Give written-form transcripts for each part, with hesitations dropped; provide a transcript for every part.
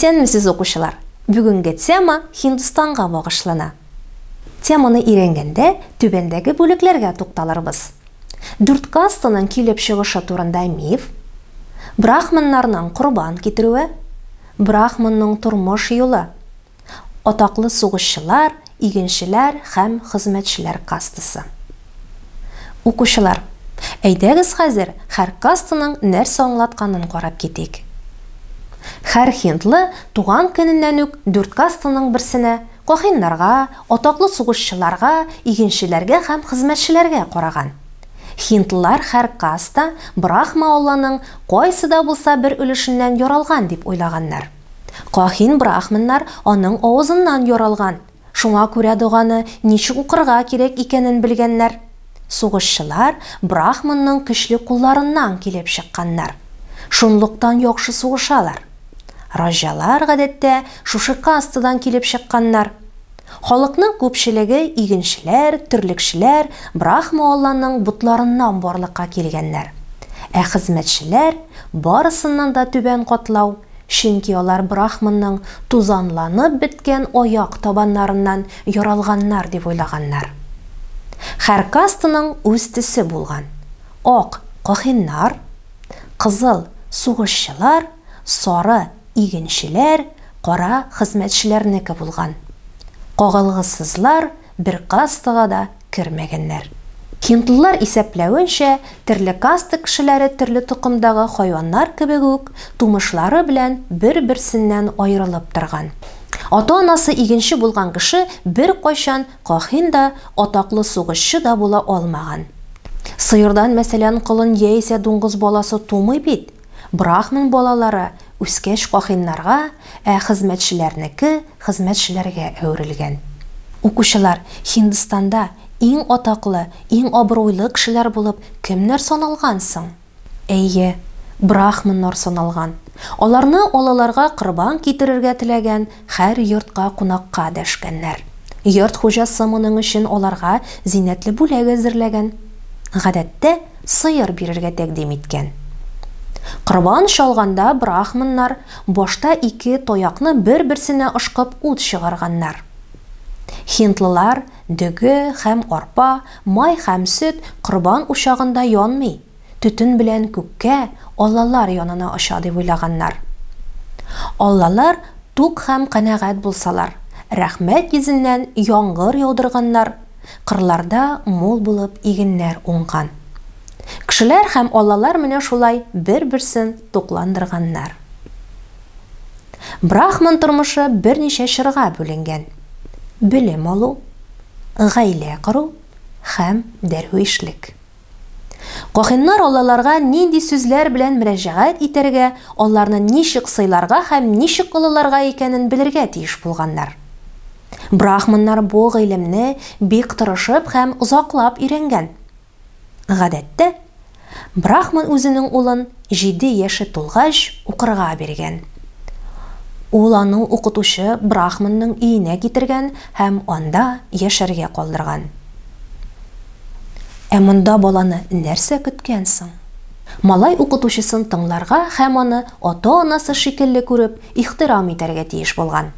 Исәнмесез, укучылар! Бүгенге тема Һиндстанга багышлана. Теманы өйрәнгәндә түбәндәге бүлекләргә тукталырбыз. Дүрт кастаның килеп чыгышы турында миф, брахманнарның корбан китерүе, брахманның тормыш юлы, Атаклы сугышчылар, игенчеләр һәм хезмәтчеләр кастасы. Укучылар, әйдәгез хәзер һәр кастаның нәрсә аңлатканын карап китик. Һәр һиндлы туган көненнән үк дүрт кастаның берсенә, кахиннарга, атаклы сугышчыларга, игенчеләргә һәм хезмәтчеләргә караган. Һиндлылар һәр каста Брахма алланың кайсы да булса бер өлешеннән яралган дип уйлаганнар. Каһин брахманнар аның авызыннан яралган, шуңа күрә доганы ничек укырга кирәк икәнен белгәннәр. Сугышчылар брахманның көчле кулларыннан килеп чыкканнар. Шунлыктан яхшы сугышалар. Раҗалар, гадәттә, шушы кастадан килеп чыкканнар. Халыкның күпчелеге игенчеләр, терлекчеләр, Брахма алланың ботларыннан барлыкка килгәннәр. Ә хезмәтчеләр, барысыннан да түбән катлау, чөнки алар Брахманның тузанланып беткән аяк табаннарыннан яралганнар дип уйлаганнар. Һәр кастаның үз төсе булган, ак, кахиннар, кызыл, сугышчылар, сары, игенчеләр, кара хезмәтчеләрнеке булган. Кагылгысызлар бер кастага да кермәгәннәр. Һиндлылар исәпләвенчә, төрле каста кешеләре төрле токымдагы хайваннар кебек үк, тумышлары белән бер-берсеннән аерылып торган. Ата-анасы игенче булган кеше беркайчан кахин да, атаклы сугышчы да була алмаган. Сыердан, мәсәлән, колын яисә дуңгыз баласы тумый бит. Брахман балалары үскәч кахиннарга, ә хезмәтчеләрнеке хезмәтчеләргә әверелгән. Укучылар, Һиндстанда иң атаклы, иң абруйлы кешеләр булып кемнәр саналган соң? Әйе, брахманнар саналган. Аларны алаларга корбан китерергә теләгән һәр йортка кунакка дәшкәннәр. Йорт хуҗасы моның өчен аларга зиннәтле бүләк әзерләгән. Гадәттә, сыер бирергә тәкъдим иткән. Корбан чалганда брахманнар башта ике таякны бер-берсенә ышкып ут чыгарганнар. Һиндлылар дөге һәм арпа, май һәм сөт корбан учагында янмый, төтен белән күккә, аллалар янына оча дип уйлаганнар. Аллалар тук һәм канәгать булсалар, рәхмәт йөзеннән яңгыр яудырганнар, Кырларда мул булып игеннәр уңган. Кешеләр һәм аллалар менә шулай бер-берсен тукландырганнар. Брахман тормышы берничә чорга бүленгән, белем алу, гаилә кору һәм дәрвишлек. Кахиннар аллаларга нинди сүзләр белән мөрәҗәгать итәргә, аларны ничек сыйларга һәм ничек олыларга икәнен белергә тиеш булганнар. Брахманнар бу гыйлемне бик тырышып һәм озаклап өйрәнгән. Гадәттә, брахман үзенең улын җиде яше тулгач укырга биргән. Ул аны укытучы брахманның өенә китергән һәм анда яшәргә калдырган. Ә монда баланы нәрсә көткән соң? Малай укытучысын тыңларга һәм аны ата-анасы шикелле күреп, ихтирам итәргә тиеш булган.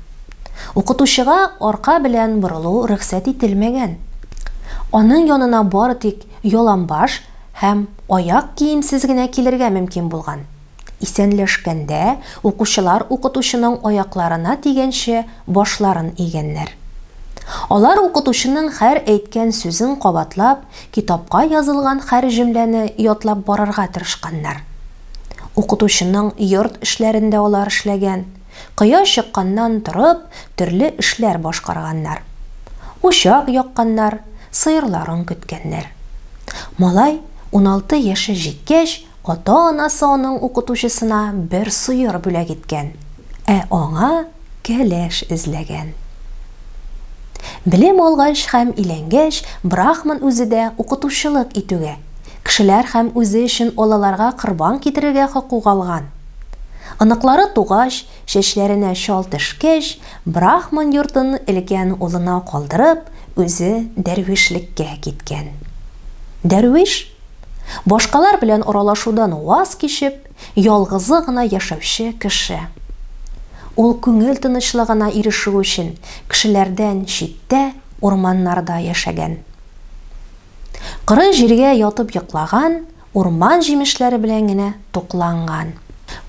Укытучыга арка белән борылу рөхсәт ителмәгән. Аның янына бары тик яланбаш һәм аяк киемсез генә килергә мөмкин булган. Исәнләшкәндә, укучылар укытучының аякларына тигәнче башларын игәннәр. Алар укытучының һәр әйткән сүзен кабатлап, китапка язылган һәр җөмләне ятлап барырга тырышканнар. Укытучының йорт эшләрен дә алар эшләгән. Кояш чыкканнан торып, төрле эшләр башкарганнар. Учак якканнар, сыерларын көткәннәр. Малай 16 яше җиткәч, Ата-анасы аның укытучысына бер сыер бүләк иткән, ә аңа кәләш эзләгән. Белем алгач һәм өйләнгәч, Брахман үзе дә укытучылык итүгә, кешеләр һәм үзе өчен аллаларга корбан китерергә хокук алган. Оныклары тугач, чәчләренә чал төшкәч, Брахман йортын өлкән улына калдырып, үзе дәрвишлеккә киткән. Дәрвиш? Башкалар белән аралашудан ваз кичеп, ялгызы гына яшәүче кеше. Ул күңел тынычлыгына ирешү өчен кешеләрдән читтә, урманнарда яшәгән. Коры җиргә ятып йоклаган, урман җимешләре белән генә тукланган.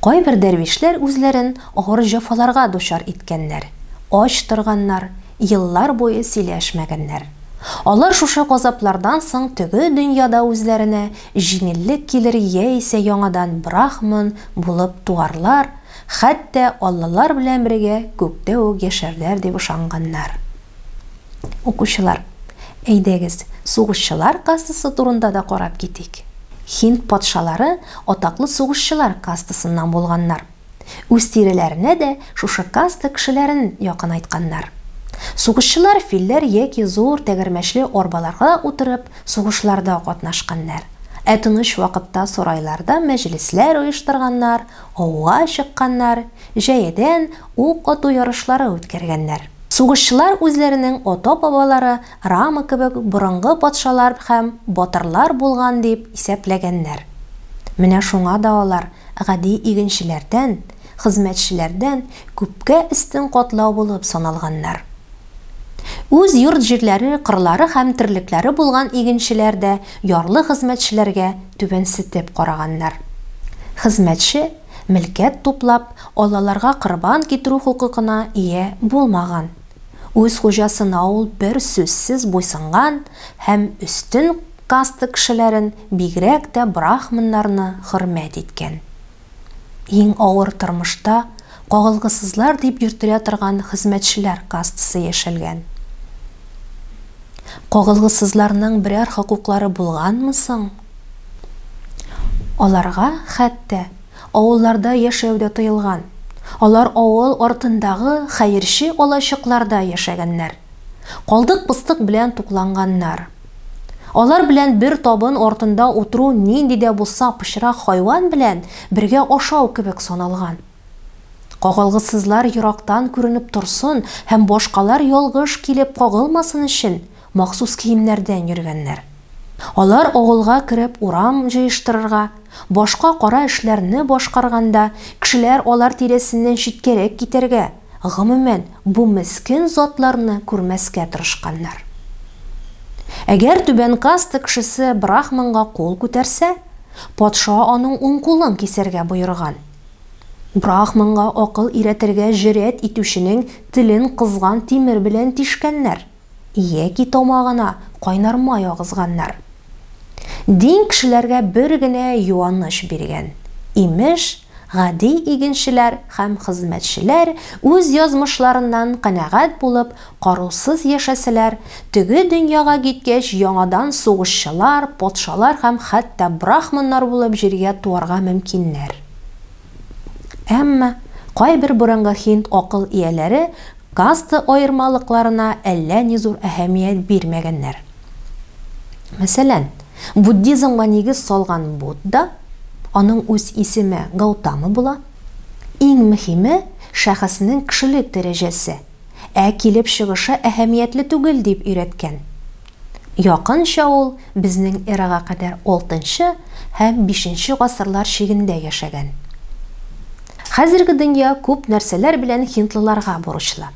Кайбер дәрвишләр үзләрен авыр җәфаларга дучар иткәннәр, ач торганнар, еллар буе сөйләшмәгәннәр. Алар шушы газаплардан соң теге дөньяда үзләренә җиңеллек килер яисә яңадан брахман булып туарлар, хәтта аллалар белән бергә күктә үк яшәрләр дип ышанганнар. Укучылар, әйдәгез, сугышчылар кастасы турында да карап китик. Һинд патшалары атаклы сугышчылар кастасыннан булганнар. Үз тирәләренә дә шушы каста кешеләрен якынайтканнар. Сугышчылар филләр яки зур тәгәрмәчле арбаларга утырып сугышларда катнашканнар. Ә тыныч вакытта сарайларда мәҗлесләр оештырганнар, ауга чыкканнар, җәядән ук ату ярышлары үткәргәннәр. Сугышчылар үзләренең ата-бабалары Рама кебек борынгы патшалар һәм батырлар булган дип исәпләгәннәр. Менә шуңа да алар гади игенчеләрдән, хезмәтчеләрдән күпкә өстен катлау булып саналганнар. Үз йорт-җирләре, кырлары һәм терлекләре булган игенчеләр дә ярлы хезмәтчеләргә түбәнсетеп караганнар. Хезмәтче, мөлкәт туплап, аллаларга корбан китерү хокукына ия булмаган. Үз хуҗасына ул берсүзсез буйсынган һәм өстен каста кешеләрен, бигрәк тә брахманнарны хөрмәт иткән. Иң авыр тормышта кагылгысызлар дип йөртелә торган хезмәтчеләр кастасы яшәлгән. Кагылгысызларның берәр хокуклары булганмы соң? Аларга хәтта авылларда яшәү дә тыелган. Алар авыл артындагы хәерче алачыкларда яшәгәннәр. Калдык-постык белән тукланганнар. Алар белән бер табын артында утыру нинди дә булса пычрак хайван белән бергә ашау кебек саналган. Кагылгысызлар ерактан күренеп торсын һәм башкалар ялгыш килеп кагылмасын өчен махсус киемнәрдән йөргәннәр. Алар авылга кереп урам җыештырырга, башка кара эшләрне башкарганда, кешеләр алар тирәсеннән читкәрәк китәргә, гомумән, бу мескен затларны күрмәскә тырышканнар. Әгәр түбән каста кешесе брахманга кул күтәрсә, патша аның уң кулын кисәргә боерган. Брахманга акыл өйрәтергә җөрьәт итүченең телен кызган тимер белән тишкәннәр яки тамагына кайнар май агызганнар. Дин кешеләргә бер генә юаныч биргән. Имеш, гади игенчеләр һәм хезмәтчеләр үз язмышларыннан канәгать булып, карусыз яшәсәләр, теге дөньяга киткәч яңадан сугышчылар, патшалар һәм хәтта брахманнар булып җиргә туарга мөмкиннәр. Әмма кайбер борынгы һинд акыл ияләре каста аермалыкларына әллә ни зур әһәмият бирмәгәннәр. Мәсәлән, буддизмга нигез салган Будда, аның үз исеме Гаутама була, иң мөһиме шәхеснең кешелек дәрәҗәсе, ә килеп чыгышы әһәмиятле түгел дип өйрәткән. Якынча ул безнең эрага кадәр алтынчы һәм бишенче гасырлар чигендә яшәгән. Хәзерге дөнья күп нәрсәләр белән һиндлыларга бурычлы.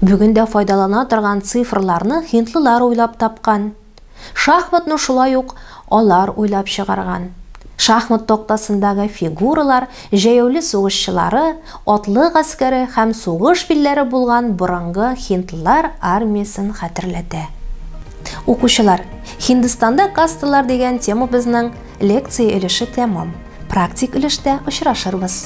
Бүген дә файдалана торган цифрларны һиндлылар уйлап тапкан. Шахматны шулай ук алар уйлап чыгарган. Шахмат тактасындагы фигуралар җәяүле сугышчылары, атлы гаскәре һәм сугыш филләре булган борынгы һиндлылар армиясен хәтерләтә. Укучылар, Һиндстанда касталар дигән темабызның лекция өлеше тәмам. Практик өлештә очрашырбыз.